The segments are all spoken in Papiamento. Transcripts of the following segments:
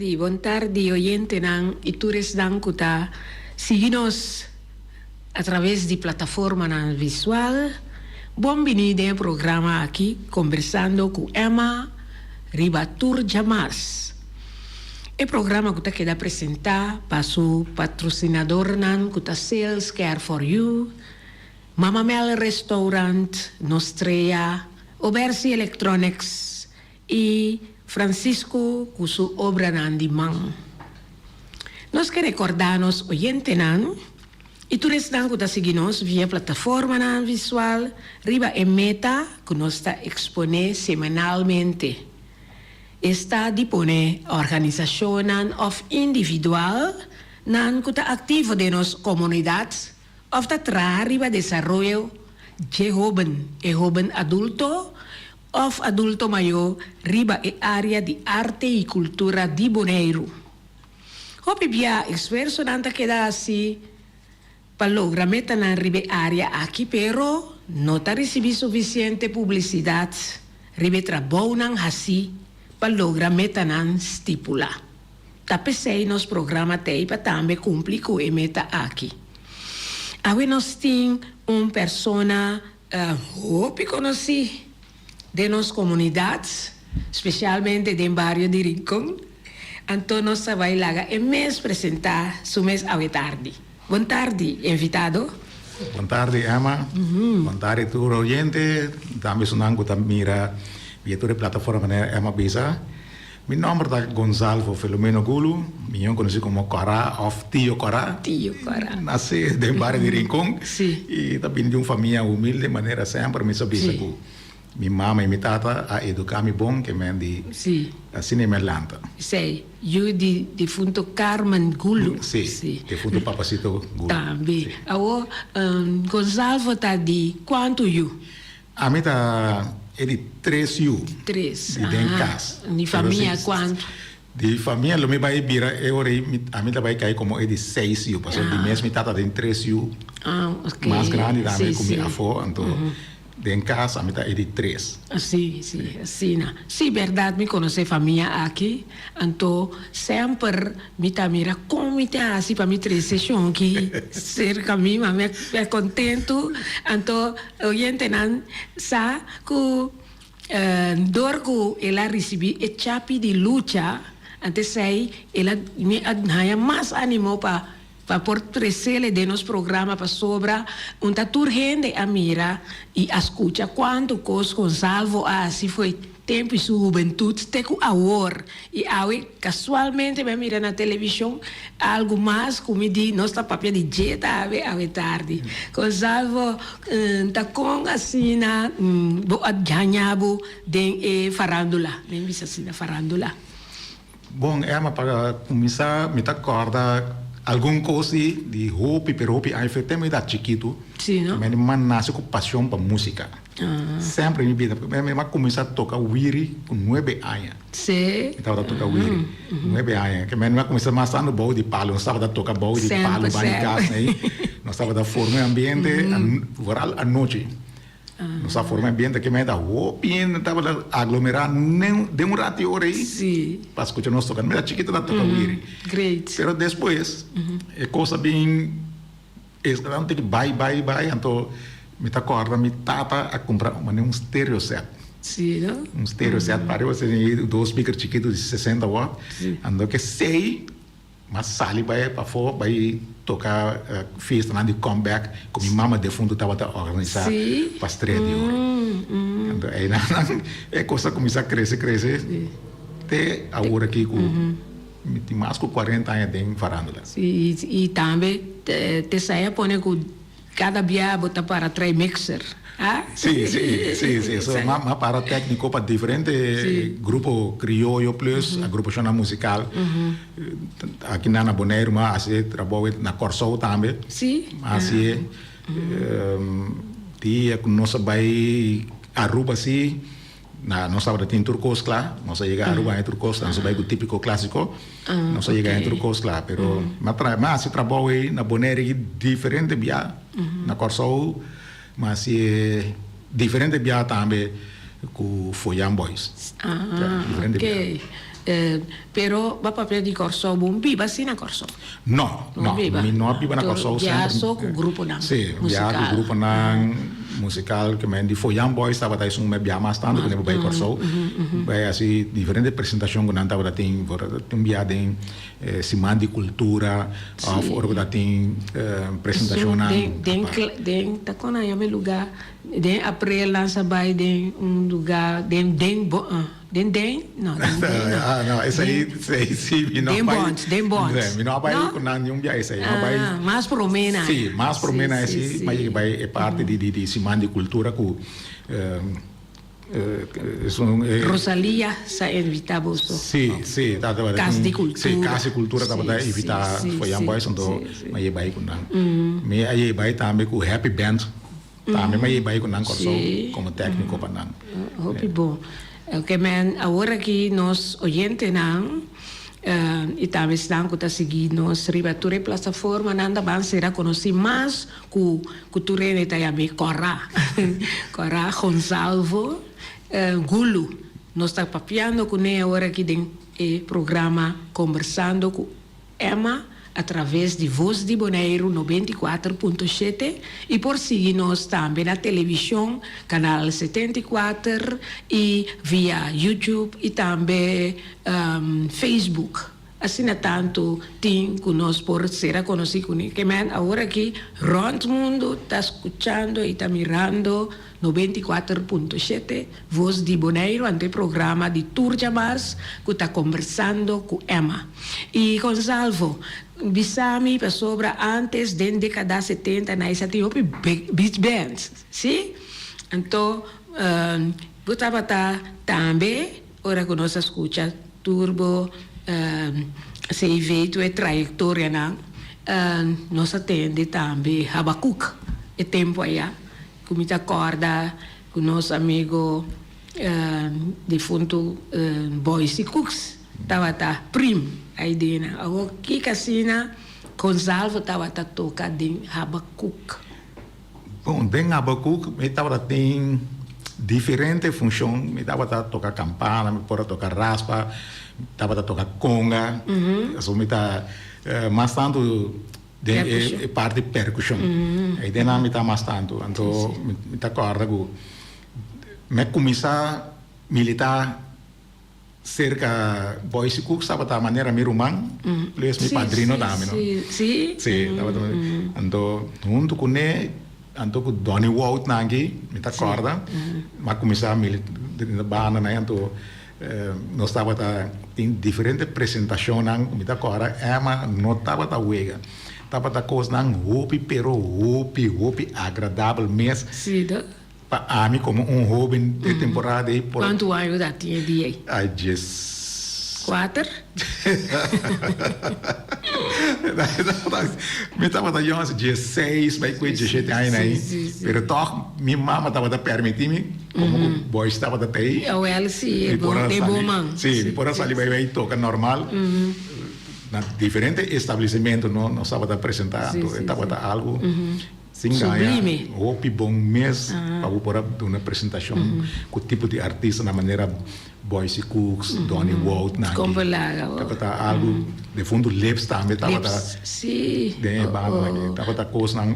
tardi, bon tardi oyentenan y tur esnan cu ta sigui nos a traves di plataformanan visual. Bon bini den e programa aki Conversando cu Emma riba tur djamars. E programa cu ta keda presenta pa su patrocinadornan cu ta Sales Care for You, Mama Mel Restaurant, Nostrea, Obersi Electronics y Francisco cu su obranan di man. Nos ke recorda nos oyentenan y tur esnan cu ta sigui nos via plataformanan visual riba e meta cu nos ta expone semanalmente. Esta di pone organisacionnan of individual nan cu ta activo den nos comunidad of ta traha riba desaroyo dje hoben, e hoben adulto of adulto mayó riba e área di arte i kultura di Boneiru. Hopi bia esfuersonan ta keda hasi pa logra metanan riba e área aki pero no ta risibí sufisiente publisidat riba e trabounan hasí pa logra metanan stipulá. Ta p'esei nos programa t'ei pa tambe kumpli ku e meta aki. Awe nos tin un persona Hopi konosí den nos komunidat, spesialmente den bario di Rincon. Anto nos ta bai laga e mes presentá su mes awe tardi. Bon tardi, invitado. Bon tardi, Emma. Bon tardi tur oyente, tambe esunnan ku ta mira via tur e plataforma manera Emma bisa. Mi nòmber ta Gonzalvo Filomeno Gulu, miyon konosí komo Kòrá òf Tio Kòrá. Tio Kòrá. Nasé den bario di Rincon. Sí. I ta bini di un famia humilde, manera semper mi sa bisa ku mi mama i mi tata a eduká mi bon ke men di asina i men lanta. Esei, yu di difunto Carmen Gulu. Sí, difunto Papasito Gulu. Tambe. Awor, Gonzalvo ta di kuantu yu? Ami ta e di tres yu. Tres, Di den kas. Di famia kuantu? Di famia lo mi bai bira e ora ei ami ta bai kai komo e di seis yu pasobra di mes mi tata tin tres yu mas grandi tambe ku mi afó anto den kas ami ta e di tres. Si, si, asina. Si bèrdat mi konosé famia aki anto semper Mi ta mira kon mi ta hasi pa mi trese shonki serka mi, ma mi a kontentu. Anto oyentenan sa ku dor ku el a risibí e chapi di lucha, anto esei el a mi a haña mas animo pa pa por tresele den nos programa pasobra un ta tur hende a mira i a skucha kuantu kos Gonzalvo a hasi fo'i tempu i su hubentut te ku awor. I awe kasualmente mi a mira na televishon algu mas ku mi di nos ta papia di dje tambe awe tardi. Gonzalvo ta kon asina bo a haña bo den e farandula, den bisa asina farandula? Bon Emma pa kuminsá mi ta kòrda algun kos di di hopi pero hopi aña fe te mi ta chikitu mi a nase ku pasion pa músika semper mi bida mi a kuminsá toka wiri ku nuebe aña mi tabata toka wiri nuebe aña ke mi a kuminsá mas tantu bou di palu nos tabata toka bou di palu banda di kas ei nos tabata forma e ambiente foral anochi. Nos a forma ambiente aki mei ta hopi hende tabata aglomerá den un rati ora ei pa skucha nos toka. Mi ta chikito ta toka wiri. Pero despues e kos a bin eskalando tiki bai bai bai anto mi ta kòrda mi tata a kumpra un stereo set. Un stereo set pariba dos speaker chikito di sesenta watt. Anto kesei. M'a sali bai pafó bai toka fiestanan di comeback ku mi mama defuntu tabata organisá pa Strea di Oro. Anto einan e kos a kuminsá krese krese te awor aki ku mi tin mas ku kuarenta aña den farándula. Sí, i tambe te sai a pone ku Cada bia bo ta para trae mixer, ah? Sí, sí, sí, sí. So, m'a, m'a para técnico pa diferente grupo crioyo plus agrupacionnan musical. Aki na na Boneiru m'a haci e trabou na Kòrsou tambe. M'a haci e. Dia cu nos a bay Aruba si. Na nos tabata tin tur kos kla, nos a yega Aruba haña tur kos, nos a bai ku Típico Clásico, nos a yega haña tur kos kla, pero mi a traha, mi a hasi trabou ei na Bonaire aki diferente bia, na Kòrsou mi a hasi e diferente bia tambe ku Foyan Boys. Ah, Diferente bia. ok. Pero bo a papia di Kòrsou, bo biba si na Kòrsou? No, no, mi no a biba na Kòrsou semper. Biaha so ku gruponan musical. Si, biaha ku gruponan musical, ke men di Foyan Boys tabata esun me biaha mas tantu ku nan bai Kòrsou. Bai hasi diferente presentashon ku nan tabata tin, por tin biaha den Siman di Kultura òf ora ku ta tin presentashonnan. Den, den, ta kon nan yama e lugá? Den aprel nan sa bai den un lugá den den bo. Den den? No, den den no. Ah, no, esei, esei sí, mi no Den bai. bond, den bond. Sí, mi no a bai No? ku nan niun biaha esei. Mi a bai. Ah, mas promé nan. Sí, mas promé Sí, nan sí, esei, mi a sí. yega bai e parti di, di, di Siman di Kultura ku esun e. Rosalia sa invitá boso. Sí, sí, ta tabata Kas tin. di Sí, Kultura. Kas di Kultura Sí, tabata sí, invitá sí, Foyan sí, Boys, anto sí, sí. mi a yega bai ku nan. Mi a yega bai tambe ku Happy Band. Tambe mi a bai ku nan Kòrsou komo tèkniko pa nan. Hopi bon. Oke men, awor aki nos oyentenan i tambe esnan ku ta sigui nos riba tur e plataformanan ta ban sera konosí mas ku ku tur hende ta yam'é Kòrá. Kòrá Gonzalvo Gulu. Nos ta papiando kuné awor aki den e programa Kombersando ku Emma a traves di Voz di Boneiru 94.7 i por sigui nos tambe na televishon kanal 74 i via YouTube i tambe Facebook. Asina tantu tin ku nos por sera konosí kuné. Ke men awor aki rònt mundu ta skuchando i ta mirando 94.7 Voz di Boneiru ante programa di tur djamars ku ta Kombersando ku Emma. I Gonzalvo, bisa mi pasobra antes den dekada 70 na esa tin hopi beach bands, si? Anto bo tabata tambe ora ku nos a skucha tur bo CV, tur e trayektorianan, nos a tende tambe Habakuk e tempu aya. Ku mi ta kòrda ku nos amigo difuntu Boysie Cooks tabata prim aidina. Awor kiko asina Gonzalvo tabata toka den Habakuk? Bon, den Habakuk mi tabata tin diferente funshon. Mi tabata toka kampana, mi por a toka raspa, mi tabata toka konga. Pasobra mi ta mas tantu Den e parti percusion. Ei den nan mi ta mas tantu. Anto mi ta corda cu mi a cuminsa milita cerca Boysie Cooks tabata manera mi ruman plus mi padrino tambe no. Si. Si tabata anto hunto cune anto cu Donny Wout nan aki mi ta corda mi a cuminsa milita den e banda nan anto Nos tabata tin diferente presentacionnan, mi ta corda Emma no tabata wega, tabata cosnan hopi pero hopi hopi agradabel mes Sí, do. pa ami como un hoben de temporada ey por. Cuantu aña bo ta tin e dia ey? Ay djes. Cuater? Mi tabata yong asi diesseis bai cu e diesshete aña ey, pero toch mi mama tabata permiti mi. Como cu boys tabata ta ey. Awel si, e bo e bo man. Si, mi por a sali bai bai toca normal. Na diferente establecimento no nos tabata presenta. Anto e tabata algo sin gaña. Sublime. Hopi bon mes pa bo por a duna presentacion cu tipo di artista na manera Boysie Cooks, Donny Wout nan. Con por laga bo. Tabata algo defunto Lips tambe tabata. Lips, si. Den e banda aki. Tabata cosnan.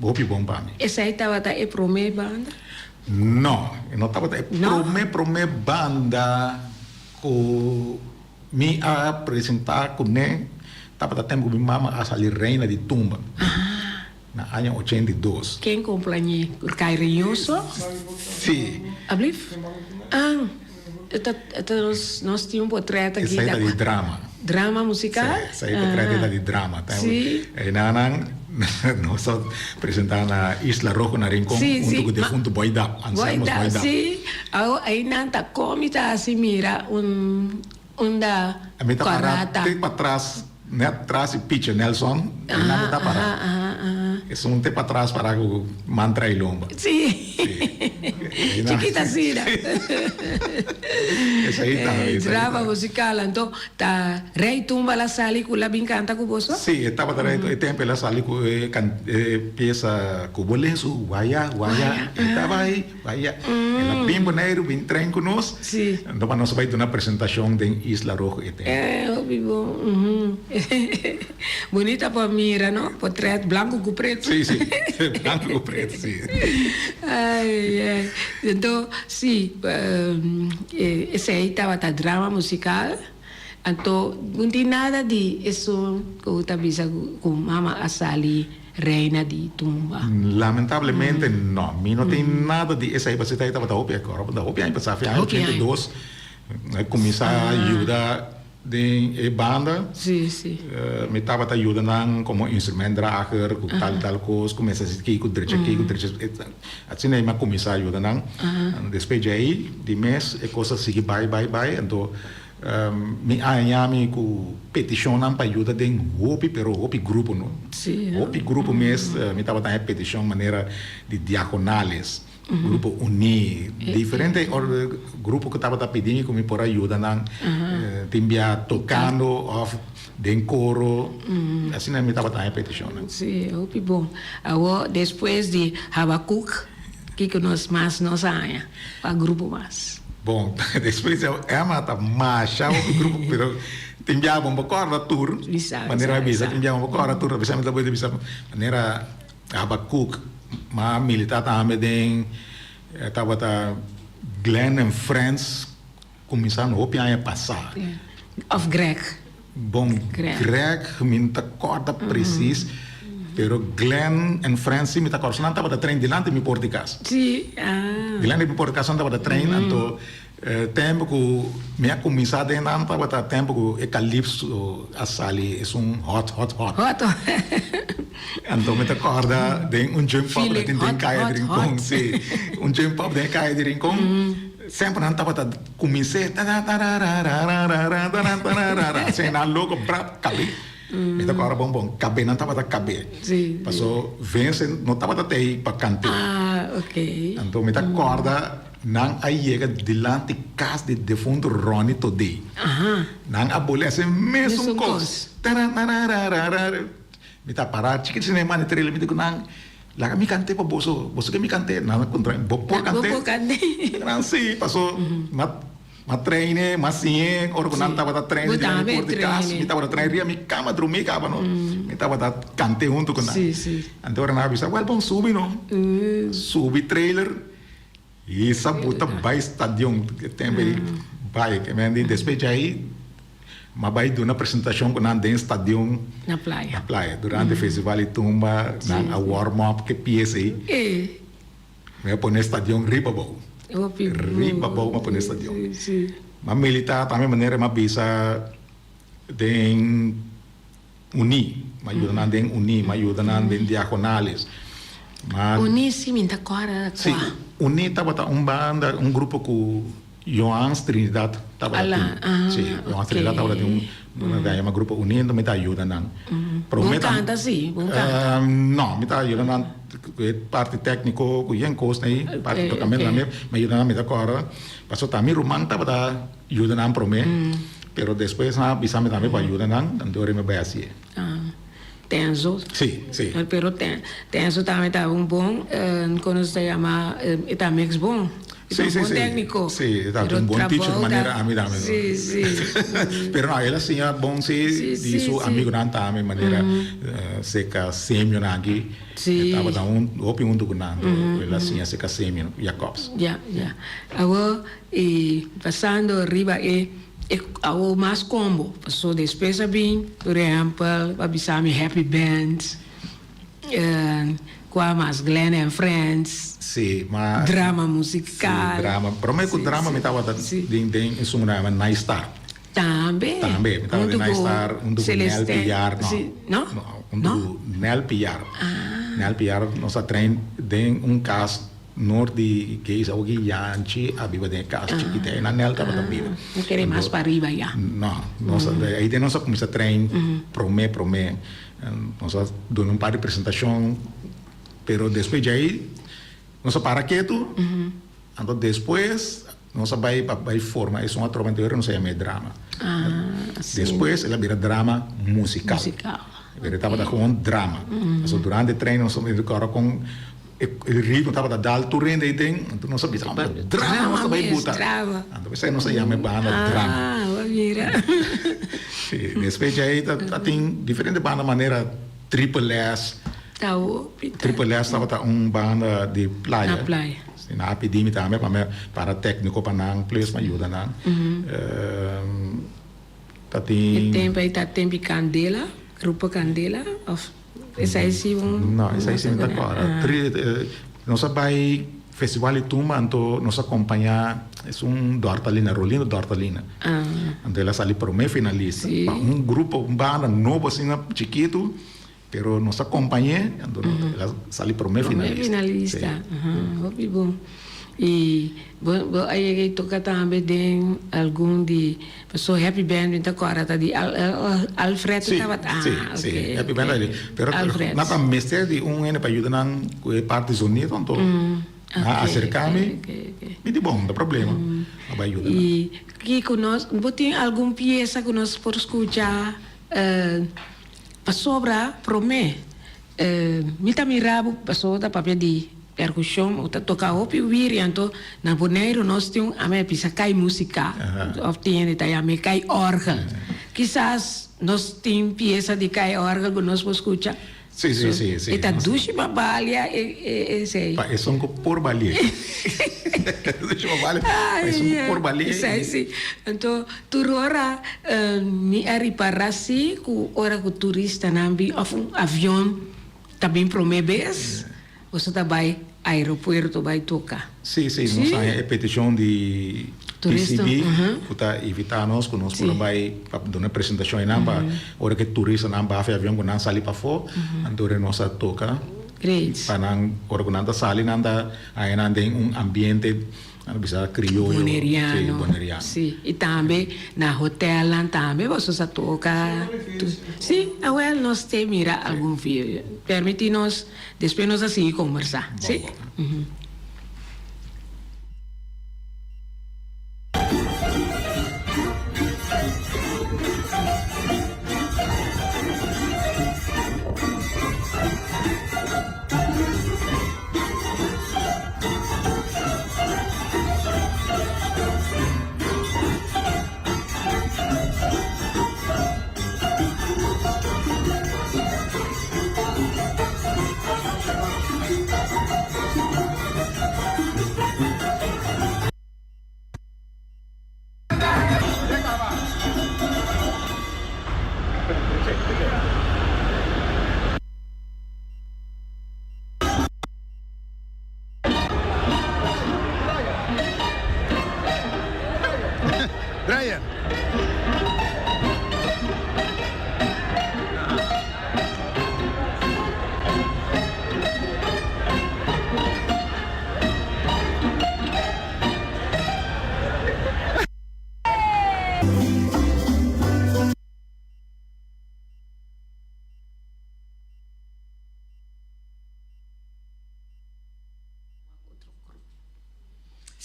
Hopi bon pa mi. Esei tabata e promé banda? No, e no tabata e promé promé banda ku mi a presentá kuné. Tabata tempu ku mi mama a sali reina di tumba na aña 82. Ken komplañ'é? Kai Reñoso? Sí. Ablief? Ah, e ta e ta nos nos tin un potrèt aki. Esei ta di drama. Drama musical? Sí, esei potrèt ta di drama. Sí. Enanan nos a presentá na Isla Rojo na Rincon huntu ku defuntu Boy Dap, Anselmus Boy Dap. Sí, awor einan ta komi ta hasi mira un unda Mi ta pará korata. te patras, nèt tras di Picha Nelson, einan mi ta pará. Esun te patras pará ku man tra'i lomba. Sí. Sí. Chikita asina. Esei ta, esei ta. Drama musical anto ta Rey Tumba la sali ku la bin kanta ku boso? Si, e tabata Rey Tumba. E tempu el a sali ku e e piesa Ku bo lensu waya waya e ta bai waya. El a bin Boneiru bin tren ku nos. Si. Anto pa nos a bai duna presentashon den Isla Rojo e tempu. Eh hopi bon. Bunita pa mira no, potret blanco cu preto. Si, si, blanco cu preto, si. Ai, ai. Anto, si, esey tabata drama musical. Anto, no tin nada di esun cu ta bisa cu mama a sali reina di tumba. Lamentablemente no, mi no tin nada di esey pasobra esey tabata hopi aña, hopi aña pasa, aña 82, a cuminsa yuda. Den e banda mi tabata yuda nan komo instrumentdrager ku tal tal kos, ku mester hasi ki, ku drecha ki, ku drecha asina mi a kuminsá yuda nan. Despues dje ei di mes e kos a sigui bai bai bai anto mi a haña mi ku petishonnan pa yuda den hopi pero hopi grupo no. Hopi grupo mes mi tabata haña petishon manera di Diagonales. Grupo Uní, diferente grupo ku tabata pidi mi ku mi por a yuda nan tin bia tokando òf den koro, asina mi tabata haña petishonnan. Sí, hopi bon. Awor despues di Habakuk, kiko nos mas nos a haña? Kua grupo mas? Bon, despues di Emma ta masha hopi grupo, pero tin bia bo no por kòrda tur, manera mi bisa tin bia bo no por kòrda tur, mi ta bisa manera. Habakuk, ma militá tambe den tabata Glenn and Friends kuminsá no hopi aña pasá. Of Greg. Bon, Greg mi no ta kòrda presis, pero Glenn and Friends si mi ta kòrda. So nan tabata train dilanti mi por di kas. Sí, ah. Dilanti mi por di kas nan tabata train, anto Tempu ku mi a kuminsá den nan tabata tempu ku e kalipso a sali esun hot hot hot. Hot hot. Anto mi ta kòrda den un jump up den den kaya di Rincon si un jump up den e kaya di Rincon semper nan tabata kumins'é tararararararararararararara asina nan loko brap kab'é mi ta kòrda bon bon kab'é nan tabata kab'é paso Vincent no tabata tei pa kant'é anto mi ta kòrda. Nan a yega dilanti kas di defuntu Ronnie Todé. Nan a bole hasi mesun kos. Tarararararara. Mi ta pará chikit asina e manda trailer mi di ku nan, Laga mi kant'é pa boso. Boso ke mi kant'é? Nan a puntra mi, Bo por kant'é? Bo por kant'é? Nan si, paso m'a m'a train'é, m'a siñ'é ora ku nan tabata train dilanti por di kas. Mi tabata train riba mi kama drumí kaba no. Mi tabata kant'é huntu ku nan. Anto ora nan a bisa, Wèl bon subi no. Subi trailer. Hisa bo ta bai stadion e tempo ei bai ke men di despues djai m'a bai duna presentacion ku nan den stadion Na playa. na playa durante festival di tumba nan a warm up ke pies ei mi a pone stadion riba abou Hopi riba abou m'a pone stadion m'a milita tambe manera m'a bisa den Uní, m'a yuda nan den Uní, m'a yuda nan den Diagonales, m'a. Uní si mi ta kòrda kua. Si, Uní tabata un banda, un grupo ku Joans Trinidad tabata tin. Ala, ah, Si, Joans Trinidad tabata tin un, nan ta yama grupo Uní, enton mi ta yuda nan. Bon kanta si, bon kanta. No, mi ta yuda nan ku e parti tèkniko, ku yen kos ei, parti tokamentu nan, mi a yuda nan, mi ta kòrda. Pasobra ta mi ruman tabata yuda nan promé. Pero despues nan a bisa mi tambe pa yuda nan, anto ora mi bai hacié. Ah, Tenzo. Sí, sí. Pero Tenzo tambe ta un bon, con nos ta yama, e ta mix bon. Sí, sí, sí. E ta un bon tecnico. Sí, e ta un bon teacher manera ami tambe. Sí, sí. Pero no, el a siña bon sí, di su amigonan tambe manera seca Semionan aki. Sí. E tabata un hopi hunto cu nan, el a siña seca Semio Jacobs. Ya, ya. Awor, y pasando riba e. E awo mas combo paso despues a bin por ehempel pa bisa mi Happy Band cua mas Glenn and Friends Si ma drama musical Si drama prome cu drama mi tabata den den esun cu nan yama Night Star Tambe Tambe mi tabata den Night Star hunto cu Nel Pillar no no hunto cu Nel Pillar Nel Pillar nos a train den un cas. Noord di Geisa oki Yanchi a biba den e kas chikito ei na Nel tabata biba. No kere mas pa riba ya. No, nos a ei den nos a kuminsá train promé promé. Nos a duna un par di presentashon pero despues djei nos a para ketu. Anto despues nos a bai pa bai forma esun atrobe anto nos a yama e drama. Despues el a bira drama musical. Pero e tabata gewoon drama. Pasobra durante e trein nos a recorda con e ritmo tabata dal tur hende ei den, anto nos a bisa drama nos ta bai buta. Anto p'esei nos a yama e banda drama. Despues djei ta tin diferente banda manera Triple S. Triple S tabata un banda di playa. Si nan a pidi mi tambe pa mi para tecnico pa nan plus pa yuda nan. Ta tin. E tempo ei ta tempo di Candela, grupo Candela of esei si un. No, esei si mi ta acorda. Nos a bai festival di tumba anto nos a acompaña esun Dortalina, Rolindo Dortalina. Anto el a sali prome finalista. Pa un grupo, un banda nobo asina chikitu. Pero nos a kompañ'é, anto el a sali promé finalista. Promé finalista, aha, hopi bon. I bo bo a yega i toka tambe den algun di, paso Happy Band mi ta kòrda ta di Alfred Sí, tabata, sí, ah, sí, oke, Happy Band oke. ta di. Pero Alfred. nan ta mester di un hende pa yuda nan ku e parti zonido, anto nan a Oke, aserká oke, mi, oke, oke. mi di bon, no ta problema, a bai yuda nan. I kiko nos, bo tin algun piesa ku nos por skucha? Pasobra promé mi ta mira bo pasobra ta papia di perkushon bo ta toka hopi wiri anto na Boneiru nos tin un ame bisa kai musika of tin hende ta yam'é kai orgel kisas nos tin piesa di kai orgel ku nos por skucha Sí, sí, sí, sí. E ta dushi pa balia e esei. Pa esun ku por balié. Dushi pa balia, pa esun ku por balié. Esei sí. Anto Tur ora mi a ripará si ku ora ku turistanan bin òf un avion ta bin promé bes, boso ta bai aeropuerto bai toka. Sí, sí, nos haña e petishon di TCB ku ta invitá nos ku nos por a bai pa duna presentashon einan pa ora ku e turistanan baha for e avion ku nan sali pafó, anto nos a toka pa nan ora ku nan ta sali nan ta haña nan den un ambiente. Nan bisa crioyo. Boneriano. Sí, boneriano. Sí, y tambe na hotelnan tambe boso sa toca. Sí, awel nos te mira algun video. Permiti nos, despues nos a sigui conversa. Sí? Bon, bon.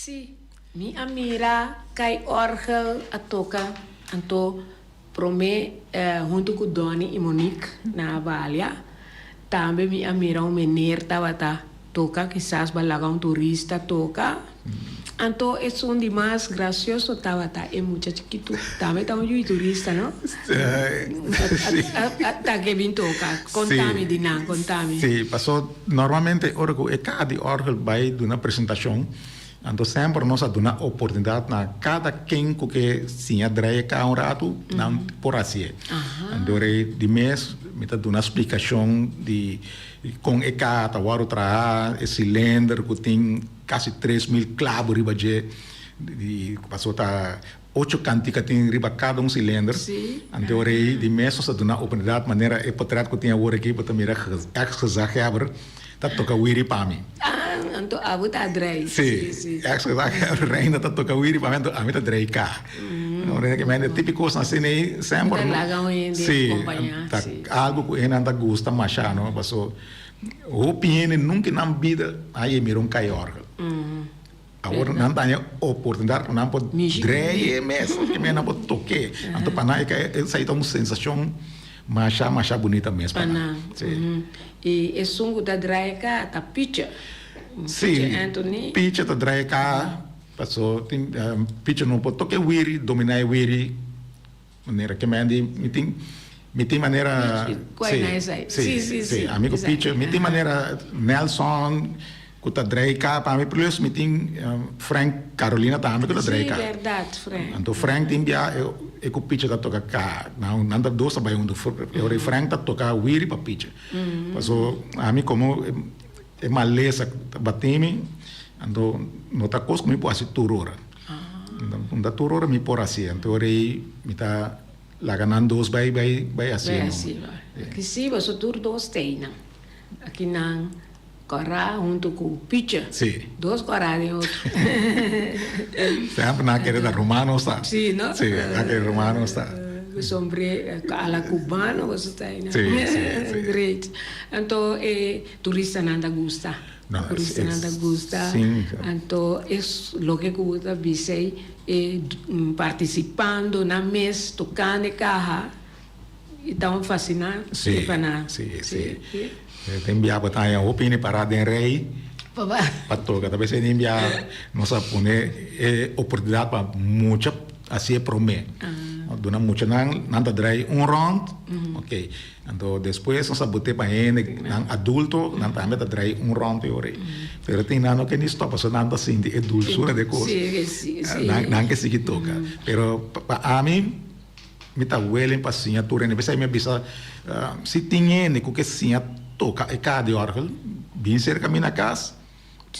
Sí, mi a mira kai orgel a toka anto prome hunto ku Donny i Monique na Balia. Tambe mi a mira un meneer tabata toka, kisas ba laga un turista toka. Anto esun di mas gracioso tabata e mucha chikitu, tambe ta un yui turista, no? Ta ke bin toka. Kontami di nan, kontami. Sí, paso normalmente ora ku e kaha di orgel bai duna presentashon, anto semper nos a duna oportunidat na kada ken ku ke siña drai e kaha un ratu, nan por hasié. Anto rei di mes mi ta duna splikashon di kon e kaha ta wòrdu traha, e silender ku tin kasi 3000 klabu riba dje, di pasobra ta ocho kantika tin riba kada un silender. Anto rei di mes nos a duna oportunidat manera e potret ku tin awor aki bo ta mira ex gezaghebber ta toka wiri pa mi. Ah, anto abo ta drei. Sí, ex gezaghebber Reina ta toka wiri pa mi, anto ami ta drei ka. Típiko kosnan asina ei semper. Ta laga un hende kompañá. Ta algu ku hendenan ta gusta masha, no? Paso hopi hende nunka nan bida a yei mira un kai òrgel. Awor nan ta haña oportunidat ku nan por drei e mes, ke men nan por tok'é. Anto pa nan esei ta un sensashon masha masha bunita mes pa nan. Si. I esun ku ta drei ka ta Picha. Si, Picha ta drei ka paso tin Picha no por toka e wiri, dominá e wiri manera ke men di mi tin mi tin manera si si si ami ku Picha mi tin manera Nelson Ku ta drei ka pa mi plus mi tin Frank Carolina tambe ku ta drei ka. Sí, berdad Frank. Anto Frank tin bia e ku Picha ta toka ka. Nan nan ta dos ta bai huntu. E ora Frank ta toka wiri pa Picha. Paso ami komo e malesa ta bati mi anto no ta kos ku mi por hasi tur ora. No ta tur ora mi por hasi. Anto ora ei mi ta laga nan dos bai bai bai hasi. Bai hasi. Aki si boso tur dos teinan. Aki nan Kòrá huntu ku Picha. Sí. Dos kòrá den otro. Semper nan a kere ta rumanos ta. Sí, no? Sí, nan a kere rumanos ta. Ku sombré a la cubano boso ta ei, no? Sí, sí, sí. Great. Anto e turistanan ta gusta. No, es, Turistanan ta gusta. Sí. Anto es loke ku bo ta bisa ei, e partisipando nan mes tokando e kaha. I ta un fasiná Sí, pa nan. sí, sí. Den bia bo ta haña hopi hende pará den rei pa toka. Ta bes den bia nos a pone e oportunidat pa mucha hasi e promé. Duna muchanan, nan ta drai un rònt, oke. Anto despues nos a bot'é pa hendenan adulto, nan tambe ta drai un rònt e ora ei. Pero tin nan no ke ni stòp pasobra nan ta sinti e dulsura di e kos. Nan ke sigui toka. Pero pa ami. Mi ta willing pa siña tur hende. P'esei mi a bisa, si tin hende ku ke siña toka e kaha di òrgel, bin serka mi na kas,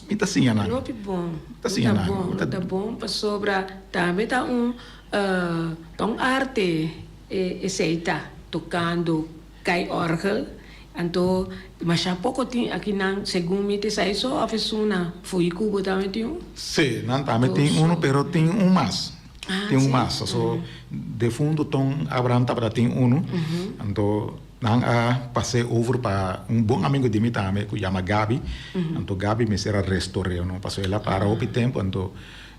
mi ta siña nan. Hopi bon. Mi ta siña nan. Ta bon, ta bon pasobra tambe ta un ta un arte esei ta, tokando kai òrgel. Anto masha poko tin akinan, segun mi ta esei so òf esun fo'i Cuba tambe tin un? Sí, nan tambe tin unu, pero tin un mas. Tin un mas. So, defunto Ton Abraham tabata tin unu. Anto nan a pas'é over pa un bon amigo di mi tambe ku yama Gaby. Anto Gaby mester a restor'é no, pasobra el a para hopi tempu. Anto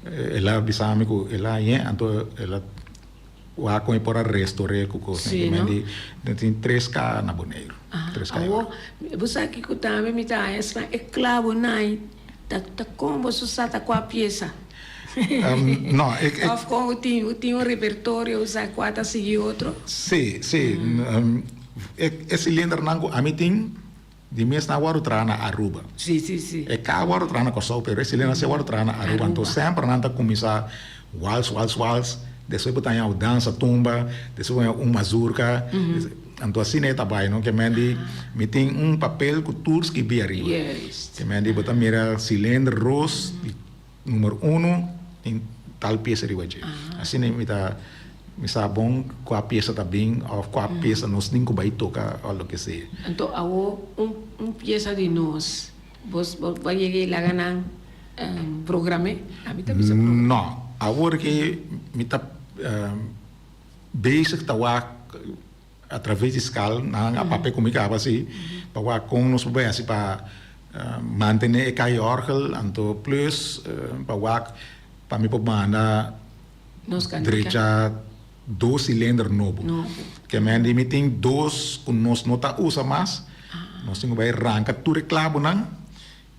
el a bisa mi ku el a hañ'é, anto el a wak kon e por a restor'é ku kosnan. Sí, no? Tin tres ka na Boneiru. Tres ka. Awor, bo sa kiko tambe mi ta haña esnan e klabonan ta kon boso sa ta kua piesa? No, e, e. Of kon u tin, u tin un repertorio, u sa kua ta sigui otro? Sí, sí. E, e silindernan ku ami tin, di mes nan a wòrdu traha na Aruba. Sí, sí, sí. E ka a wòrdu traha na Kòrsou, pero e silindernan sí a wòrdu traha na Aruba. Anto semper nan ta kuminsá wals, wals, wals, despues bo ta haña un dansa tumba, despues bo haña un mazurka. Anto asina e ta bai, no? Ke men di, mi tin un papel ku tur skibí ariba. Juist. Ke men di bo ta mira silinder ros di. Numero uno tin tal piesa riba dje. Asina mi ta mi sa bon kua piesa ta bin of kua piesa nos tin ku bai toka of loke sea. Anto awo un un piesa di nos bos bo a yega i laga nan program'é? Ami ta bisa program'é. No, awor ke mi ta bezig ta wak A traves di skal nan a papia ku mi kaba si pa wak kon nos por bai hasi pa mantene e kai orgel anto plus pa wak pa mi por manda drecha dos silinder nobo. Ke men di mi tin dos ku nos no ta usa mas nos tin ku bai ranka tur e klabonan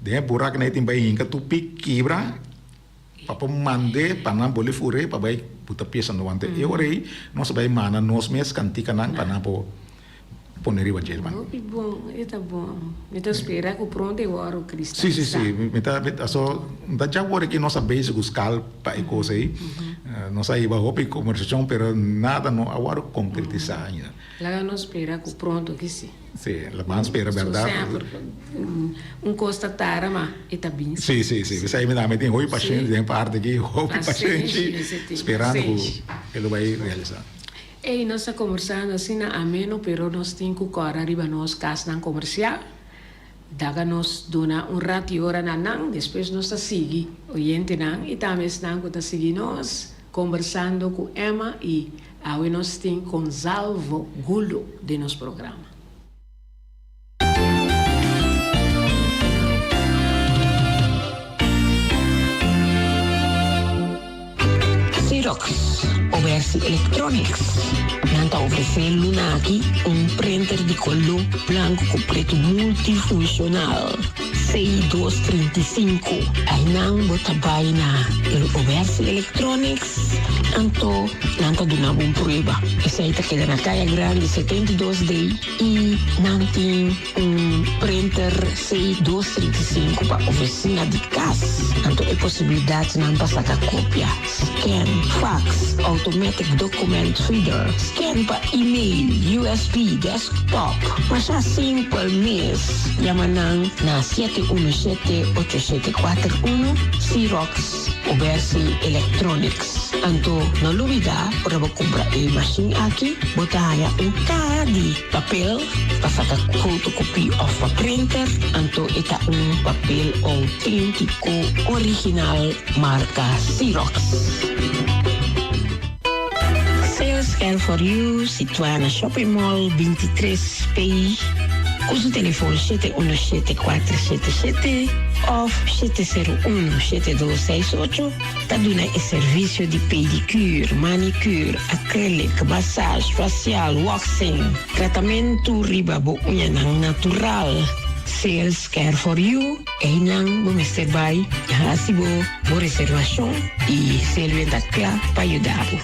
den e burak nan e tin bai hinka tur pik kibra. Pa por mand'é pa nan boli fur'é pa bai buta piesa no wante. E ora ei nos a bai manda nos mes kantikanan pa nan por pone riba dje. Hopi bon, e ta bon. Mi ta spera ku pronto e wòrdu kristalisá. Sí, sí, sí. Mi ta, mi ta, so, mi ta dja wòrdu ki nos a bezig ku skal pa e kos ei. Nos a hiba hopi kombersashon pero nada no a wòrdu konkretisá ainda. Laga nos spera ku pronto ki si. Sí, la ban spera berdad. So semper un kos ta tarda ma e ta bin. Sí, sí, sí. P'esei mi tambe tin hopi pashenshi den parti aki, hopi pashenshi sperando ku e lo bai realisá. Ey, nos ta kombersando asina ameno pero nos tin ku kòrda riba nos kasnan komersial. Daga nos duna un rat i ora na nan, despues nos ta sigui oyentenan i tambe esnan ku ta sigui nos kombersando ku Emma i awe nos tin Gonzalvo Gulo den nos programa. Xerox, Obersi Electronics. Nan ta ofresé luna aki un printer di koló blanku ku pretu multifunshonal C235. Einan bo ta bai na Obersi Electronics anto nan ta duna bo un prueba. Esei ta keda na Kaya Grandi 72 D i nan tin Un printer C dos 35 pa oficina di cas, anto e posibilidadnan pa saca copia, scan, fax, automatic document feeder, scan pa email, USB, desktop. Masha simpel mes, yama nan na 717 8741, Xerox Obersi Electronics. Anto no lubida ora bo cumpra e machine aki, bo ta haya un caha di. Papel pa saka fotokopie òf pa printer, anto e ta un papel outéntiko original marka Xerox. Sales Care for You situá na Shopping Mall 23 P ku su telefon 717 477 òf 701 7268. Ta duna e servisio di pedicure, manicure, acrylic, massage, facial, waxing, tratamentu riba bo uñanan natural. Sales Care for You, einan bo mester bai hasi bo bo reservashon i Selvia ta kla pa yuda bo.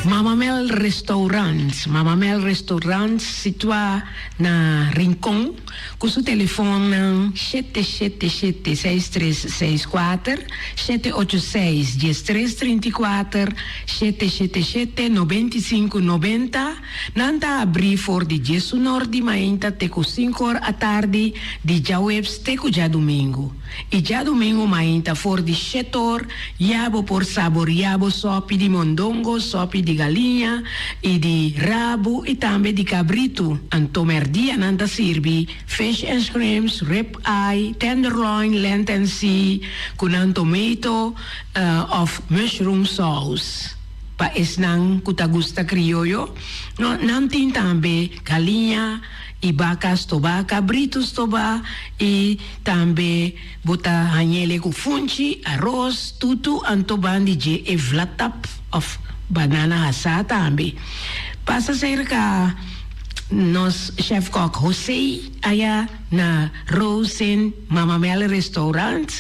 Mama Mel Restaurant, Mama Mel Restaurant situá na Rincon. Ku su telefonnan 777 6364, 786 1334, 777 95 90, nan ta abrí for di diesunor di mainta te ku sinkor atardi di djaweps te ku djadumingu. I djadumingu mainta for di shetor ya bo por saboria bo sopi di mondongo, sopi di galiña i di rabu i tambe di kabritu. Anto merdia nan ta sirbi fish and shrimps, rib eye, tenderloin, lent and sea ku nan tomato of mushroom sauce. Pa esnan ku ta gusta krioyo, nan tin tambe galiña i baka stobá, kabritu stobá i tambe bo ta hañ'ele ku funchi, aros, tutu, anto bandi dje e vlatap òf banana hasá tambe. Pasa serka nos chef kòk José aya na Rosen Mama Mel Restaurant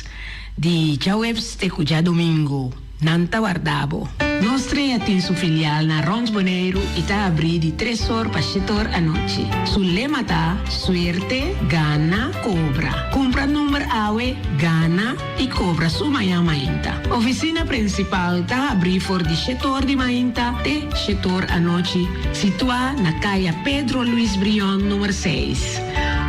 di djaweps te ku djadumingu. Nan ta warda bo. Nos Trea tin su filial na Rond Boneiru i ta abrí di tres or pa shete or anochi. Su lema ta, Suerte, gana, kobra. Kumpra number awe, gana i kobra su mañan mainta. Ofisina prinsipal ta habrí for di shete or di mainta te shete or anochi, situá na Kaya Pedro Luis Brion number seis.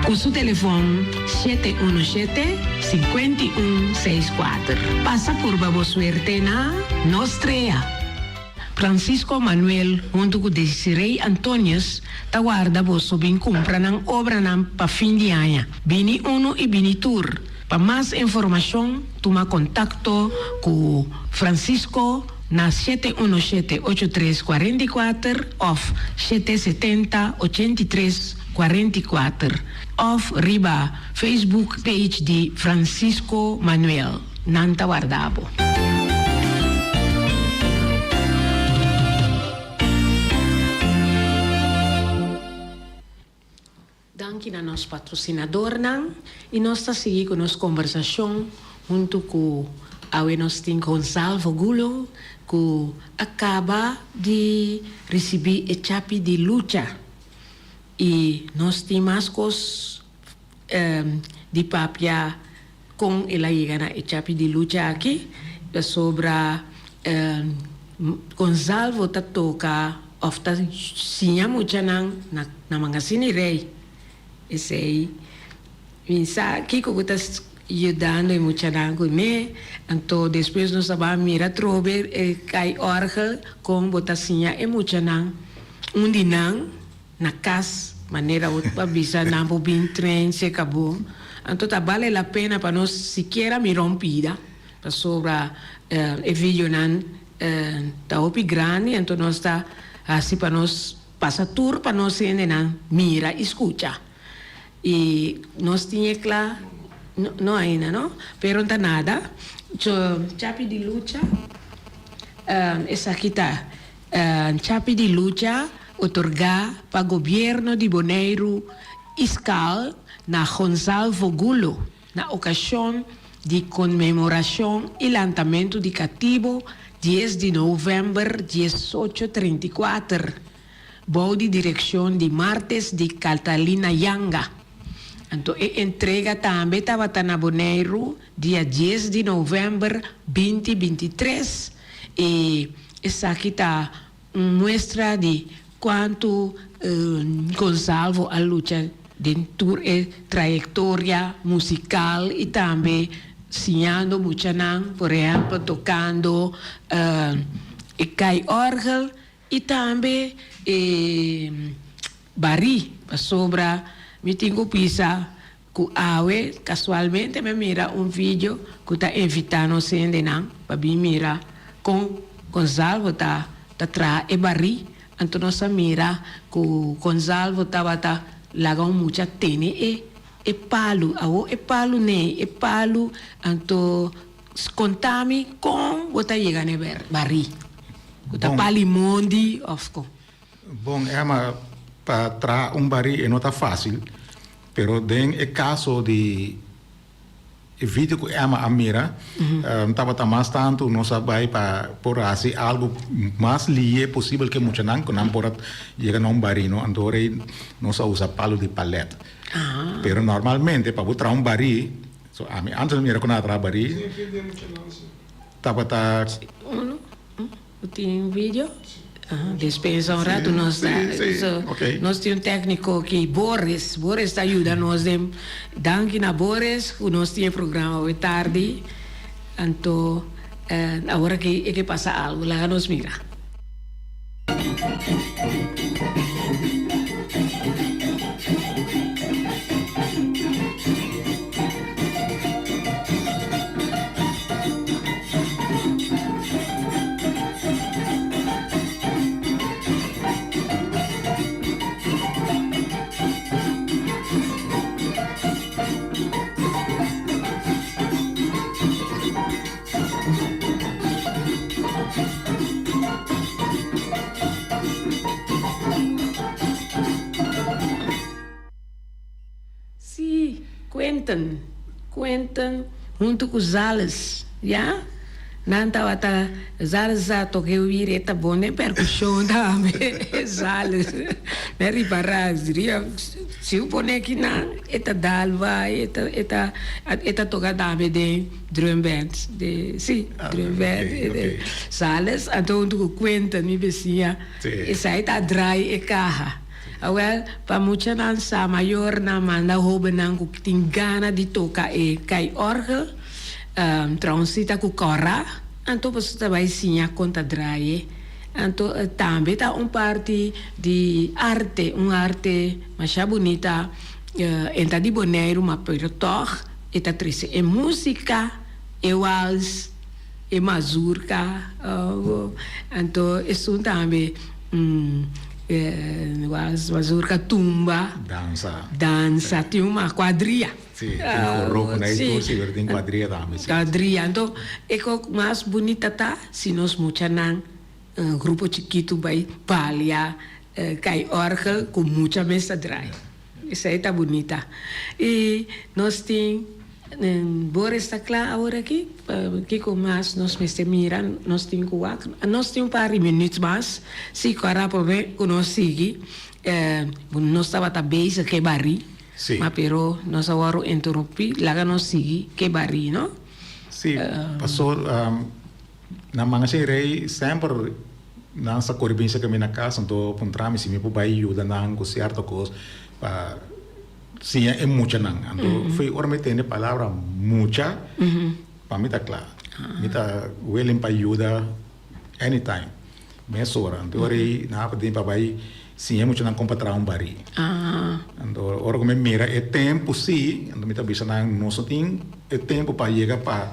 Ku su telefon. 717 51 64. Pasa purba bo suerte na Nos Trea. Francisco Manuel huntu ku Desiree Antonius ta warda boso bin kumpra nan obranan pa fin di aña. Bini unu i bini tur. Pa mas informashon tuma kontakto ku Francisco na 717 83 44 òf 770 83 44. Of riba Facebook page di Francisco Manuel. Nan ta warda bo. Danki na nos patrosinadornan y nos ta sigui cu nos conversacion hunto cu awe nos tin Gonzalvo Gulo cu a caba di ricibi e chapi di lucha. I nos tin mas kos di papia kon el a yega na e chapi di lucha aki, pasobra Gonzalvo ta toka òf ta siña muchanan na Mangasini Rei. Esei mi sa kiko ku ta yudando e muchanan ku me. Anto despues nos a bai mira atrobe e kai òrgel kon bo ta siña e muchanan. Un di nan na cas manera bo a bisa nan por bin train cerca bo anto ta bale la pena pa nos sikiera mira un pida pasobra e videonan ta hopi grandi anto nos ta haci pa nos pasa tur pa nos hendenan mira y scucha y nos tin e cla no ainda no pero ta nada chapi di lucha. Esaki ta Chapi di Lucha otorgá pa Gobierno di Boneiru i skal na Gonzalvo Gulo na okashon di konmemorashon i lantamentu di katibo dies di novèmber diesocho 34 bou di direkshon di Martes di Catalina Yanga. Anto e entrega tambe tabata na Boneiru dia dies di novèmber binti 23 i esaki ta un muestra di kuantu Gonzalvo a lucha den tur e trayektoria musikal i tambe siñando muchanan, por ehèmpel tokando e kai òrgel i tambe e barí, pasobra mi tin ku bisa Ku awe kasualmente mi a mira un video ku ta invitá nos hendenan pa bin mira kon Gonzalvo ta ta traha e barí. Anto nos a mira ku Gonzalvo tabata laga un mucha tene e e palu. Awor e palu nei e palu anto konta mi kon bo ta yega na e barí. Ku ta pali mondi òf kon? Bon Emma, pa traha un barí e no ta fásil, pero den e kaso di e video ku Emma a mira, tabata mas tantu nos a bai pa por hasi algu mas lihe posibel ku e muchanan ku nan por a yega na un barí no, anto ora ei nos a usa palu di palèt. Pero normalmente pa bo traha un barí, so ami antes mi mira ku nan a traha barí, tabata. Bo tin un video? Despensa un rato nos ta nos tin un tecnico aki Boris, Boris ta yuda nos den danki na Boris cu nos tin e programa awe tardi anto awor aki e ke pasa algo laga nos mira. Sí, Quentin, Quentin huntu ku Zales, ya. Nan tabata, Zales sa toka e wiri, e ta bon den perkushon tambe, Zales. Mi a ripará, diria, si bo pone aki nan, e ta dal bai, e ta, e ta, e ta toka tambe den drum band, de, sí, drum band. Zales, anto huntu ku Quentin, mi bisiña, esei ta draai e kaha. Awel, pa muchanan sa, mayornan manda hobennan ku tin gana di toka e kai òrgel, traha un sita ku kòrá, anto boso ta bai siña kon ta draai. Anto tambe ta un parti di arte, un arte masha bunita, e ta di Boneiru ma pero tòg e ta trese e músika, e wals, e mazurka, anto esun tambe. Wals, mazurka, tumba. Dansa. Dansa, tin un mas, kuadria. Si, tin joropo na e tur si, pero tin kuadria tambe si. Kuadria, anto e kos mas bunita ta si nos muchanan grupo chikitu bai balia kai orgel ku mucha mes ta draai. Esei ta bunita. I nos tin Boris ta kla awor aki? Kiko mas nos mester mira? Nos tin ku wak. Nos tin un par di minuut mas. Si ku a rapo be ku nos sigui. Nos tabata bezig ke barí. Si. Ma pero nos a wòrdu interrumpí. Laga nos sigui ke barí, no? Si, paso na Mangashei Rei semper nan sa kore bin serka mi na kas, anto puntra mi si mi por bai yuda nan ku sierto kos pa Siña e muchanan. Anto fo'i ora mi tende palabra mucha, pa mi ta kla. Mi ta willing pa yuda anytime, mesora. Anto ora ei nan a pidi mi pa bai siña e muchanan kon pa traha un barí. Anto ora ku mi mira e tempu si, anto mi ta bisa nan nos no tin e tempu pa yega pa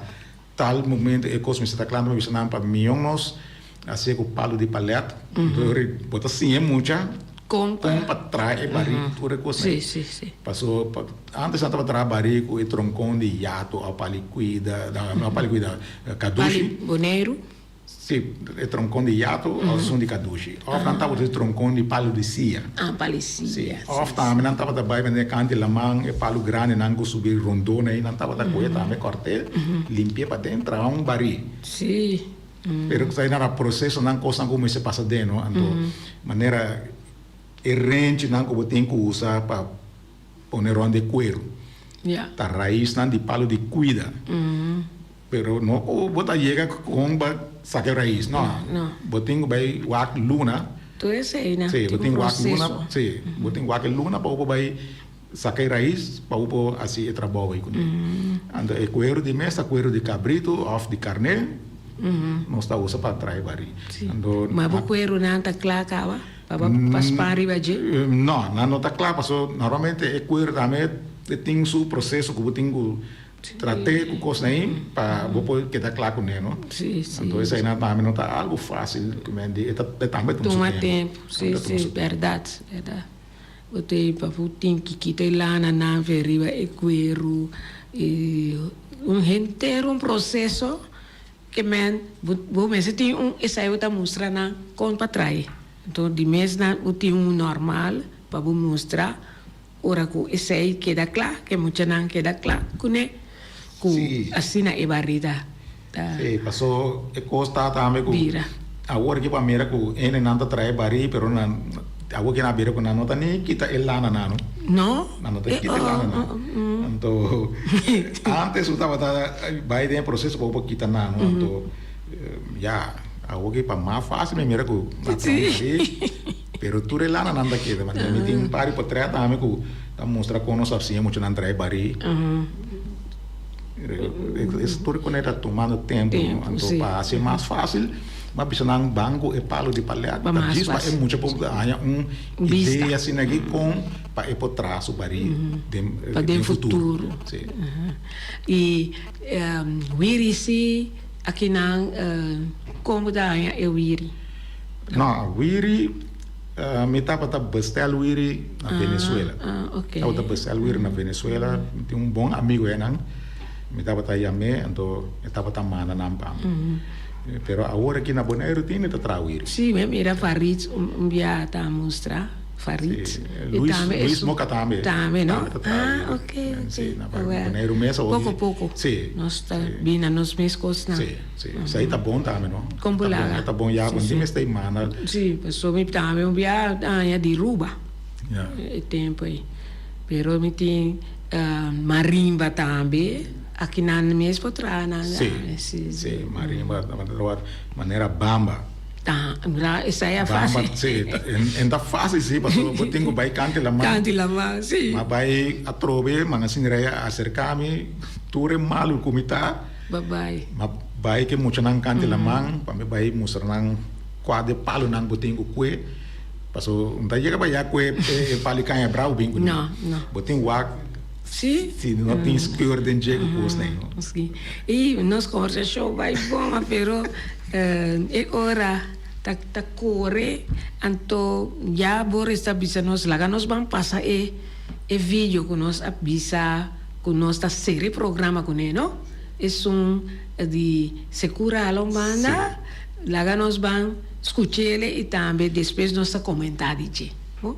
tal momento e kos mester ta kla. Anto mi bisa nan pa mion nos hasié ku palu di palèt. Anto ora ei bo ta siña e mucha. Kon pa traha e barí tur e kosnan. Sí, sí, sí. Paso antes nan tabata traha barí ku e tronkon di yato òf pali kuida, no pali kuida, kadushi. Pali Boneiru. Si, e tronkon di yato òf esun di kadushi. Òf nan tabata usa tronkon di palu di sia. Ah, palu di sia. Si. Òf tambe nan tabata bai bende kant di laman, e palu grandinan ku subi rondó na ei, nan tabata kohe tambe kòrt'é, limpi'é paden, traha un barí. Si. Pero esei nan ta prosesonan, kosnan ku mester pasa den, no? Anto, manera e renchinan ku bo tin ku usa pa pone rònt di e kueru, ta raisnan di palu di kuida. Pero no ku bo ta yega kon ba saka e rais, no. Bo tin ku bai wak luna. Tur esei na tin un proseso. Si, bo tin ku wak e luna pa bo por bai saka e rais pa bo por hasi e trabou ei kuné. Anto e kueru di mes ta kueru di kabritu òf di karné nos ta usa pa traha e barí. Anto. Ma bo kuerunan ta kla kaba pa bo pa span riba dje? No, nan no ta kla pasobra normalmente e kueru tambe tin su proseso ku bo tin ku Trat'é ku kosnan ei pa bo por keda kla kuné, no? Sí, sí. Anto eseinan tambe no ta algu fásil, ku men di e ta e tambe tuma su Tuma tempu. tempu, sí, Tambe ta tuma sí, su tempu. bèrdat, bèrdat. Bo ta pa bo tin ki kita e lananan fe riba e kueru i un henter un proseso ke men bo bo mester tin un esei bo ta mustra nan kon pa trae. Anto di mes nan bo tin un normal pa bo mustra. Ora ku esei keda kla, ku e muchanan keda kla kuné, ku asina e barida ta. Sí, pasó e kos ta tambe ku bira. Awor ke bo a mira ku hendenan ta trae barí, pero nan awor ke nan a bira ku nan no ta ni kita e lananan no. No? Nan no ta kita e lananan. Anto antes bo tabata bai den e proseso pa bo por kita nan no. Anto ya, awor ke pa mas fásil mi mira ku nan trae barí. Pero tur e lananan ta keda. Manera mi tin un par di potret tambe ku ta mustra kon nos a siña muchanan trae barí. Es tur kone ta tumando tempu, no? Anto pa hasi mas fásil, bo a bisa nan ban ku e palu di palèt. Ta djis pa e mucha por haña un idea asina aki kon pa e por traha su barí den futuro. I wiri si akinan kon bo ta haña e wiri? No, wiri, mi tabata bestel wiri na Venezuela. Tabata bestel wiri na Venezuela, mi tin un bon amigo einan, mi tabata yam'é, anto e tabata manda nan pa mi. Pero awor aki na Boneiru tin mi ta traha wiri. Sí, mi a mira Farid un bia ta mustra, Farid. Sí, Luis, Luis Moca tambe. Tambe, no? Tambe ta traha wiri. Ah, ok, ok. Sí, na Boneiru mes awor. Poko, poko. Sí. Nos ta bini na nos mes kosnan. Sí. Sí, esei ta bon tambe, no? Kon bo laga. E ta bon ya, bon di mester manda. Sí, pasobra mi tambe un bia aña di Ruba. Ya. E tempo ei. Pero mi tin marimba tambe, akinan mes por traha nan. Sí, sí, marimba manera bamba. Ta, mira esei a fácil. Bamba, sí, en ta fácil sí, pasobra bo tin ku bai kanti laman. Kanti laman, sí. Ma bai atrobe, manga sinira a aserká mi, tur e malu ku mi ta. Ba bai. Ma bai ke muchanan kanti laman pa mi bai mustra nan kua de palunan bo tin ku kue. Paso no ta yega pa ya kue e palu i kaña bravo bin kuné. No, no. Bo tin wak Si. si no tin skeur den dje ku kos nei no. Si. I nos kombersashon bai bon pero e ora ta ta kore anto ya Boris ta bisa nos laga nos ban pasa e e video ku nos a bisa ku nos ta sera e programa kuné no. Esun di Secura Alon banda, laga nos ban scuchele y tambe despues nos ta comenta di dje. Bo?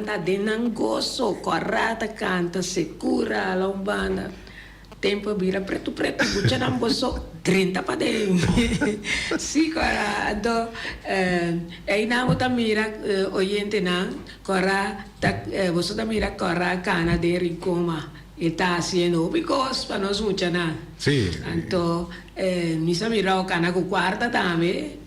ta den nan goso, kòrá ta kanta, sekura ala un banda. Tempu a bira pretu pretu, muchanan boso drenta paden. Sí, kòrá. Anto einan bo ta mira oyentenan, kòrá ta, boso ta mira kòrá kana den Rincon ma e ta hasiendo hopi kos pa nos muchanan. Sí. Anto mi sa mira bo kana ku kuarta tambe.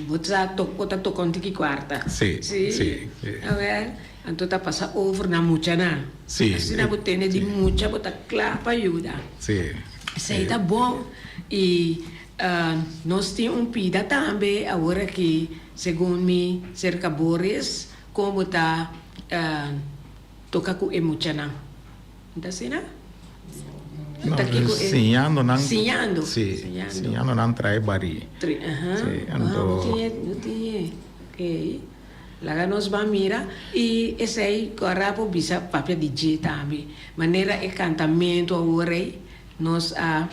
Bo sa bo ta toka un tiki kuarta. Sí, sí, sí. Awel, anto ta pasa over na muchanan. Sí. Asina bo tene di mucha bo ta kla pa yuda. Sí. Esei ta bon i nos tin un pida tambe awor aki segun mi serka Boris kon bo ta toka ku e muchanan. Ta asina? No, Ta kiko e siñando nan. Siñando. Sí, Siñando. siñando nan trae barí. Tri, aha. Sí, Ah, anto. bo tin e, bo tin e. Okey. Laga nos ban mira. I esei ku a rapo bisa papia di dje tambe. Manera e kantamentu awor ei, nos a,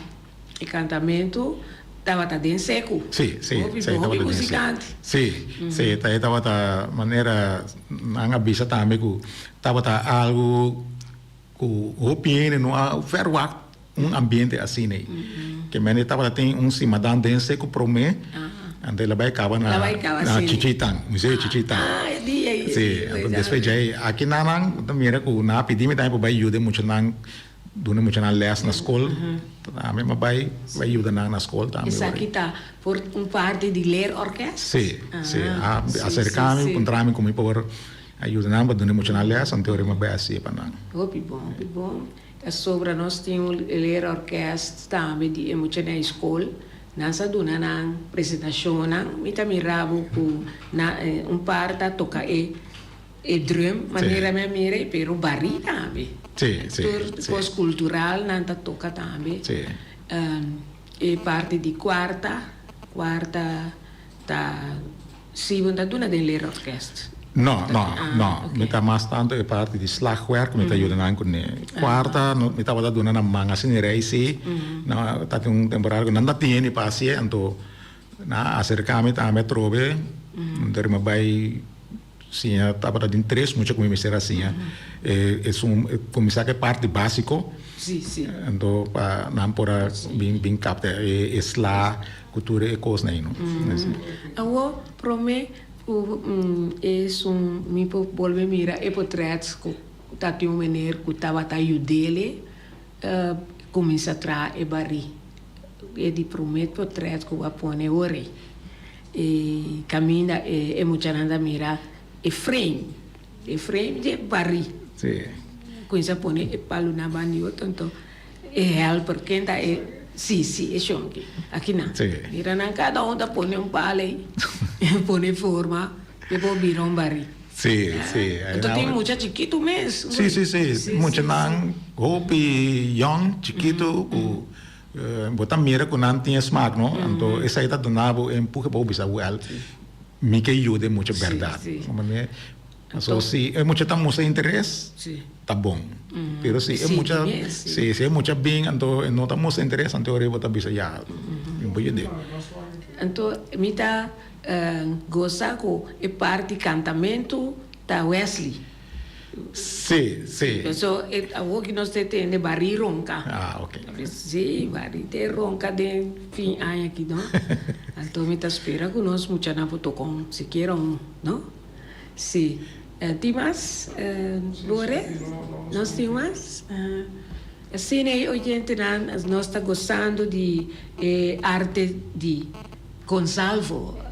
e kantamentu tabata den seku. Sí, sí, Hopi, esei hopi tabata den seku. musikante. Sí, sí, ta e tabata manera nan a bisa tambe ku tabata algu. Ku hopi hende no a verwagt un ambiente asina ei. Ke mende tabata tin un simadan den seku promé, anto el a bai kaba na na Chichitan, Museo Chichitan. Sí, anto despues djei aki nan nan ta mira ku nan a pidi mi tambe pa bai yuda e muchanan, duna e muchanan lès na skol, ami a bai bai yuda nan na skol tambe. Esaki ta por un parti di leerorkest? Sí, sí, a aserká mi, puntra mi ku mi por. A yuda nan pa duna e muchanan lès, anto ora mi a bai hasié pa nan. Hopi bon, hopi bon. Ta sobra nos tin un leerorkest tambe di e muchanan e skol. Nan sa duna nan presentashonnan. Mi ta mira bo ku na un par ta toka e e drum manera mi a mira ei, pero barí tambe. Sí, sí, Tur sí. kos kultural nan ta toka tambe. Sí. E parti di kuarta, kuarta ta. Si bo ta duna den leerorkest? No, no, no. Mi ta mas tanto e parti di slagwerk mi ta yuda nan kuné. Kuarta no mi tabata duna nan man asina rei si. No ta tin un temporada ku nan ta tene pa hasié anto nan a aserká mi tambe atrobe. Anto mi a bai siña tabata tin tres mucha ku mi mester a siña. E esun kuminsá ku e parti básiko. Anto pa nan por a bin bin kapta e sla. Ku tur e kosnan ei no. Awor prome ku esun mi por bolbe mira e potret ku ta tin un meneer ku tabata yud'ele kuminsa traha e barí. E di prome potret ku a pone ora ei. E kaminda e muchanan ta mira e frame, e frame di e barí. Kuminsa pone e palunan banda di otro anto. E helper ken ta e si si e shonki aki nan mira nan kada un ta pone un pala ei pone forma pe por bira un bari Si si anto tin mucha chikitu mes si si si muchanan hopi yong chikitu ku bo ta mira ku nan tin e smak no anto esei ta duna bo e empuhe pa bo bisa wèl mi ke yuda e mucha bèrdat. So si e mucha ta mustra interes ta bon pero si e mucha si e mucha bin anto e no ta mustra interes anto ora bo ta bisa ya mi bo yud'é. Anto mi ta gosa ku e parti kantamentu ta Wesley. Si si. Paso awor ki nos ta tende barí ronka. Ah ok. Si barí te ronka den fin aña aki no. Anto mi ta spera ku nos muchanan por toka un sikiera un no. Sí. Tin mas, Lore? Nos tin mas? Asina e oyentenan, nos ta gosando di e arte di Gonzalvo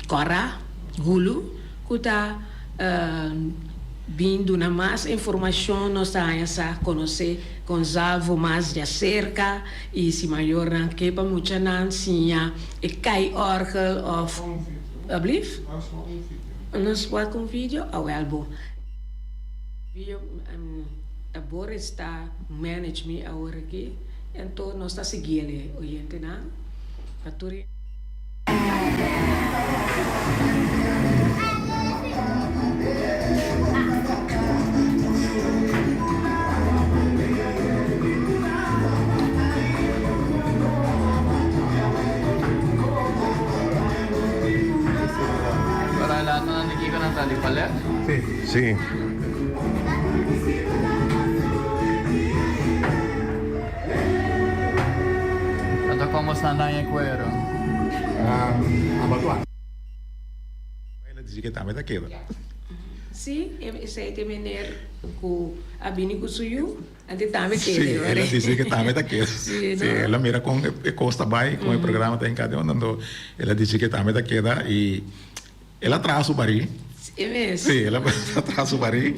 Cora Gulu, ku ta bin duna mas informashon. Nos ta haña sa konosé Gonzalvo mas djaserka i si mayornan ke pa muchanan siña e kai òrgel òf. Alblief? Nos wak un video? Awel bo. Video ta Boris ta manage mi awor aki, anto nos ta sigui el e oyentenan pa tur e. Para e latonan di kiko nan ta? Di palet? Sí. Sí. Anto como snan daña e cuero? Abatua. El a dici que tambe ta keda. Sí, esey ta e meneer cu a bini cu su yu, anto e tambe keda. Sí, el a dici que tambe ta keda. Sí, el a mira con e cos ta bay, con e programa ta hinca den onda, anto el a dici que tambe ta keda y el a traha su barí. E mes. Sí, el a traha su barí.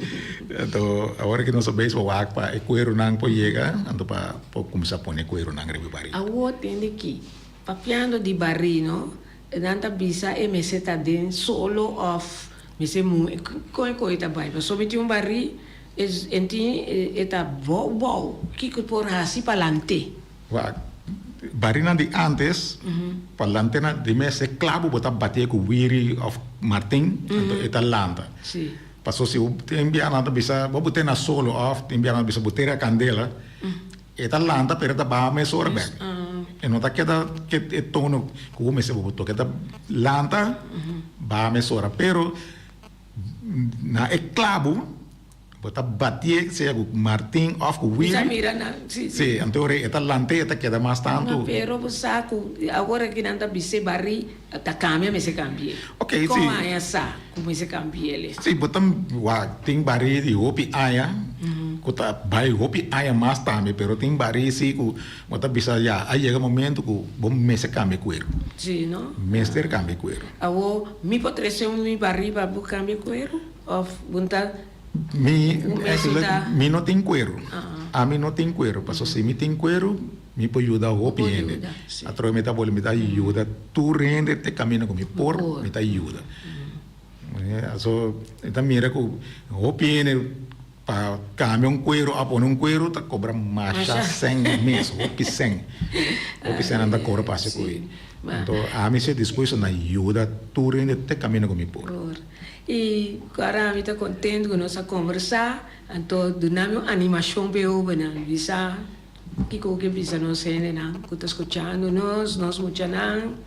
Anto awor ki nos a bezig pa wak pa e cueronan por yega, anto pa por cuminsa pone e cueronan riba e barí. Awor tende ki, papiando di barí, no? Nan ta bisa e mester ta den solo of mester muhe. Kon e koe ta bai? Pasobra mi tin un barí, en tin e ta bou bou. Kiko por hasi pa lant'é? Wak, barínan di ántes, pa lant'é nan di mes e klabu bo ta batié ku wiri of martin, anto e ta lanta. Pasobra si bo tin bia nan ta bisa bo bot'é na solo of tin bia nan ta bisa bo tera kandela, E ta lanta pero e ta baha mesora bek. E no ta keda ke e tono ku bo mester bo toka. E ta lanta baha mesora pero na e klabu bo ta batié sea ku martin òf ku wiri. Si, anto ora e ta lant'é e ta keda mas tantu. Pero bo sa ku awor aki nan ta bis'é bari ta kambia mester kambi'é. Ok, si. Kon aña sa ku mester kambi'é? Si, bo ta wak tin bari di hopi aña ku ta bai hopi aña mas tambe, pero tin bari si ku bo ta bisa ya a yega momento ku bo mester kambia kueru. Si, no? Mester kambia kueru. Awor, mi por trese un mi bari pa bo kambia kueru? Of bo ta Mi, un mes bo ta. Mi no tin kueru. Ami no tin kueru, pasobra si mi tin kueru mi por yuda hopi hende. Atrobe mi ta boli mi ta yuda tur hende te kaminda ku mi por, mi ta yuda. So mi ta mira ku hopi hende pa kambia un kueru a pone un kueru ta kobra masha sèn mes, hopi sèn. Hopi sèn nan ta kobra pa hasi ku ei. Anto ami si dispuesto na yuda tur hende te kaminda ku mi por. I ku ara mi ta kontentu ku nos a kombersá, anto duna mi un animashon pa e hóbennan. Bisa kiko ke bisa nos hendenan ku ta skuchando nos, nos muchanan,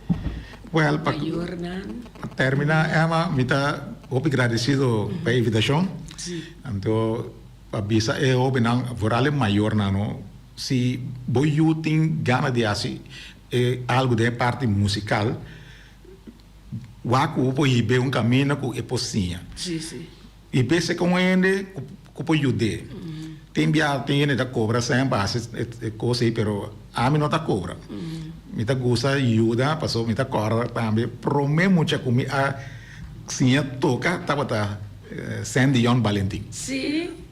Well, pa mayornan. terminá, Emma, mi ta hopi gradesido pa e invitashon. Anto pa bisa e hóbennan, vooral e mayornan, no, si bo yu tin gana di hasi e algu den e parti musikal, Wak ku bo por hib'é un kaminda ku e por siña. I bese ku un hende ku por yud'é. Tin bia tin hende ta kobra sèn pa hasi e kos ei pero ami no ta kobra. Mi ta gusta yuda pasobra mi ta kòrda tambe promé mucha ku mi a siña toka tabata Sandy Yon Balentin.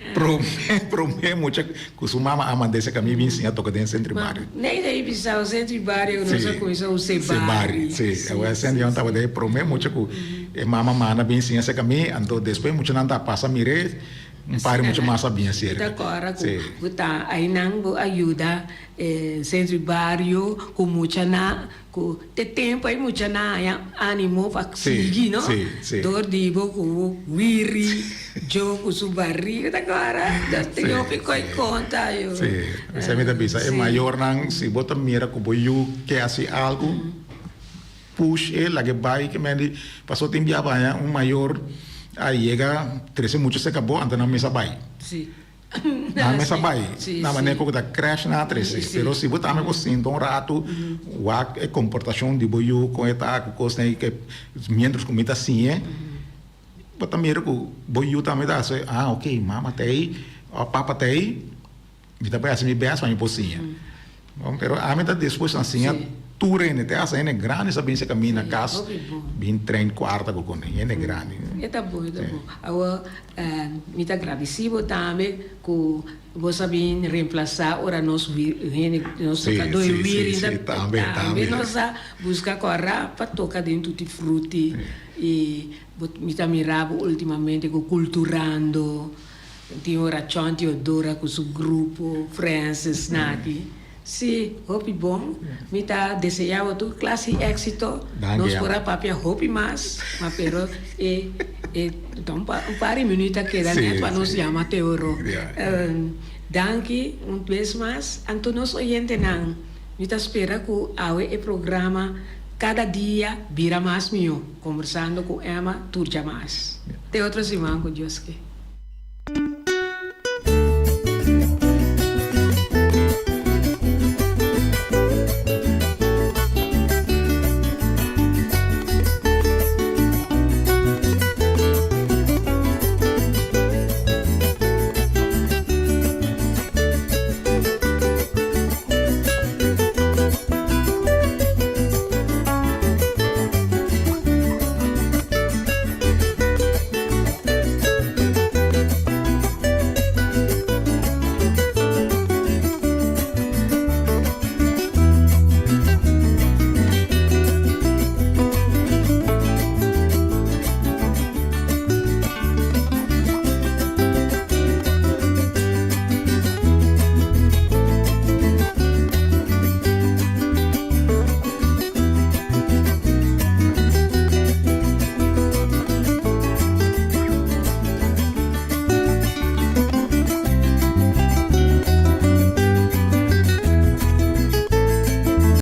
Promé promé mucha ku su mama a mand'é serka mi bin siña toka den Sentro di Bario. Nei ta bisa Sentro di Bario nos a kuminsá usa e bari. Si, awor Sandy Yon tabata e promé mucha ku e mama manda bin siña serka mi, anto despues muchanan ta pasa mir'é un par di mucha mas a bin aserka. Ta kòrda ku bo ta ainan bo a yuda Sentro di Bario ku muchanan Ku te tempu ei mucha na haña ánimo pa sigui, no? Dor di bo ku wiri, Joe ku su barriga ta kora, nos tin hopi koi konta yo. Sí, esei mi ta bisa, e mayornan si bo ta mira ku bo yu ke hasi algu, push e, laga e bai, ke men di, pasobra tin bia baña un mayor a yega trese mucha serka bo, anto nan mes a bai. Nan mes a bai na manera ku ta crash nan a trese. Pero si bo tambe por sinta un ratu wak e komportashon di bo yu kon e ta ku kosnan ei ke mientras ku mi ta siñ'e bo ta mira ku bo yu tambe ta hasi ah ok mama ta ei òf papa ta ei mi ta bai hasi mi bèst pa mi por siña. Pero ami ta dispuesto na siña tur hende, te hasta hende grandi sa bin se camina cas bin train cuarta cu con hende grandi. E ta bon, e ta bon. Awor mi ta gradeci bo tambe cu bo sa bin reemplaza ora nos hende, nos tocador e wiri ta tambe nos a busca cora pa toca den tutti frutti y mi ta mira bo ultimamente cu culturando. Tin ora Chon Teodora cu su grupo, Francis, Nati. Sí, hopi bon. Mi ta desea bo tur clase di exito. Nos por a papia hopi mas, ma pero e e ta un par di minuut a keda net pa nos yama Teoro. Danki un bes mas. Anto nos oyentenan, mi ta spera cu awe e programa Cada Dia Bira Mas Miho, Conversando cu Emma tur djamas. Te otro siman cu Dios ke.